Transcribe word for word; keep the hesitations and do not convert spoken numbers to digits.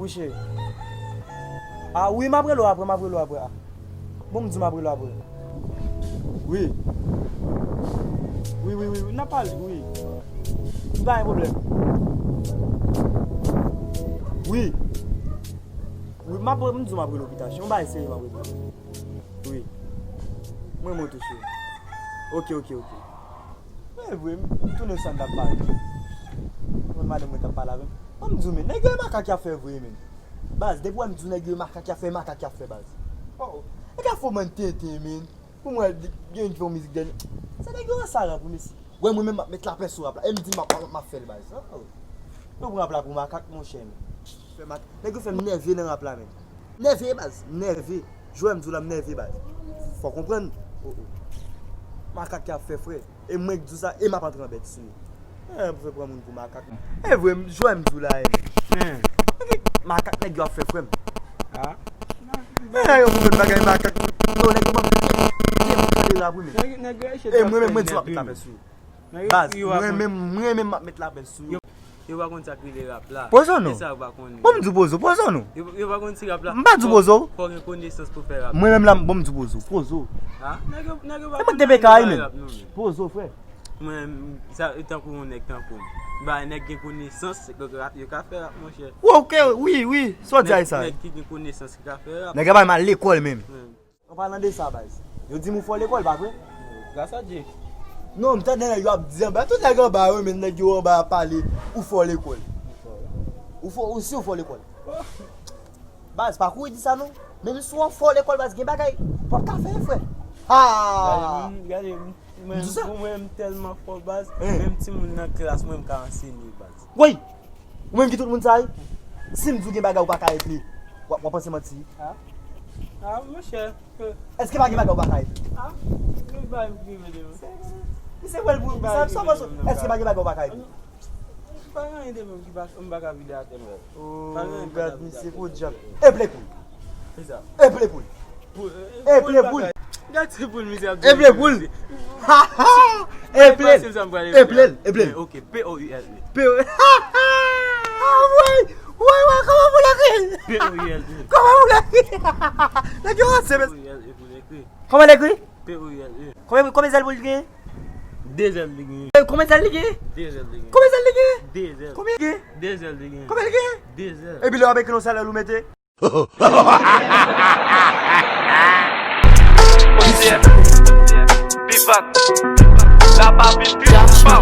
Cheri. Ah, wi, m ap rele w apre, m ap rele w apre. Ah. Bon, m di m ap rele w apre. Wi. Wi, wi, wi, wi, n ap pale, wi. M pa gen pwoblèm. Wi. Wi, m ap, m di w m ap rele w pita. Yon bagay serye m ap rele w. Wi. Mwen, mwen tou, cheri. Ok, ok, ok. Men vre, m tounen sa n t ap pale. Mwen, madanm mwen t ap pale avè m. Ban m di w, men, nèg yo e makak y ap fè vre, men. Baz, depi w wè m di w nèg yo e makak y ap fè, makak y ap fè, baz. Oh, oh. Nèg yo ap fè w bann tenten, men. Pou mwen, gen yon fè yon mizik dènye. Se nèg yo an sa la pou mesye. Wè, mwen menm m ap met lapè sou rap la. E m di m ap, m ap, m ap fè l, baz. Oh, oh. Yo pran rap la pou makak, monchè, men. Fè mak-, nèg yo fè m nève nan rap la, men. Nève, baz, m nève. Jwè m di w la, m nève, baz. Fò w konprann. Oh, oh. Makak y ap fè, frè. E mwen k di w sa, e m ap antre an bèt sou yo. Eh, pou fè pran moun pou makak. E vre, m, jwè m di w la, e. Makak nèg yo ap fè, frè m. Ah. Eh, yo konn bagay makak. Yo, nèg yo ban m de moun tande rap, wi, men. E mwen menm, mwen di w ap met lapè sou yo. Baz, mwen menm, mwen menm m ap met lapè sou yo. Yo pa konn sa k rele rap la. Poze w non. E sa yo pa konnen. Bon, m di w poze w, poze w non. Yo, yo pa konn ti rap la. M pa di w poze w. Fò, fò gen konesans pou fè rap. Mwen menm la, bon, m di w poze w, poze w. Ha? Nèg yo, nèg yo pa konn bagay rap non, men. Poze w, frè. Mwen, sa, tankou yon nèg tankou m. Ba, nèg gen konesans, yo ka, yo ka fè rap, monchè. Wi, ok, wi, wi. Sa w di a sa? Nèg, nèg ki gen konesans ki ka fè rap. Nèg la pa mal lekòl menm. An palan de sa, baz, yo di m ou fò lekòl, pa vre? Gras a Dye. Non, m tande nèg yo ap di anba, tout nèg anba yo, men nèg yo anba ap pale, ou fò lekòl. Ou fò, ou si ou fò lekòl. Baz, pa kouri di sa non. Menm si w fò lekòl, baz, gen bagay w ap ka fè, frè. Ha! Gade m, gade m. Mwen, mwen, mwen, m tèlman fò, baz. Menm timoun nan klas mwen, m ka ansenye, baz. Woy! Ou menm ki tout moun sa ye? Si m di w gen bagay ou pa ka regle, w ap, w ap panse manti? Ah, ah, monchè. Èske pa gen bagay ou pa ka regle? Ah, gen bagay m ki rive de mwen. Misye wè l pou, sa, sa w panse? Èske pa gen bagay ou pa ka regle? Pa gen anyen de mwen ki pa, m pa ka vide atè, non. Oh, gad misye, gwo dyab. Eple poul. Eple poul. Eple poul. Gad se poul misye ap di. Eple poul. Eple. Eple. Eple. Ok, P O U L E. P O. Ah, woy. Woy, woy, kòman pou l ekri? P O U L E. Kòman pou l ekri? Nèg yo ranse, men. P O U L E pou l ekri. Kòman l ekri? P O U L E. Konbyen, konbyen zèl pou l genyen? De zèl li genyen. Eh, konbyen zèl li genyen? De zèl li genyen. Konbyen zèl li genyen? De zèl. Konbyen li genyen? De zèl li genyen. Konbyen l genyen? De zèl. Epi lè w ap ekri yon salè ou mete? Misye. Bivat. La pa pi pi pa.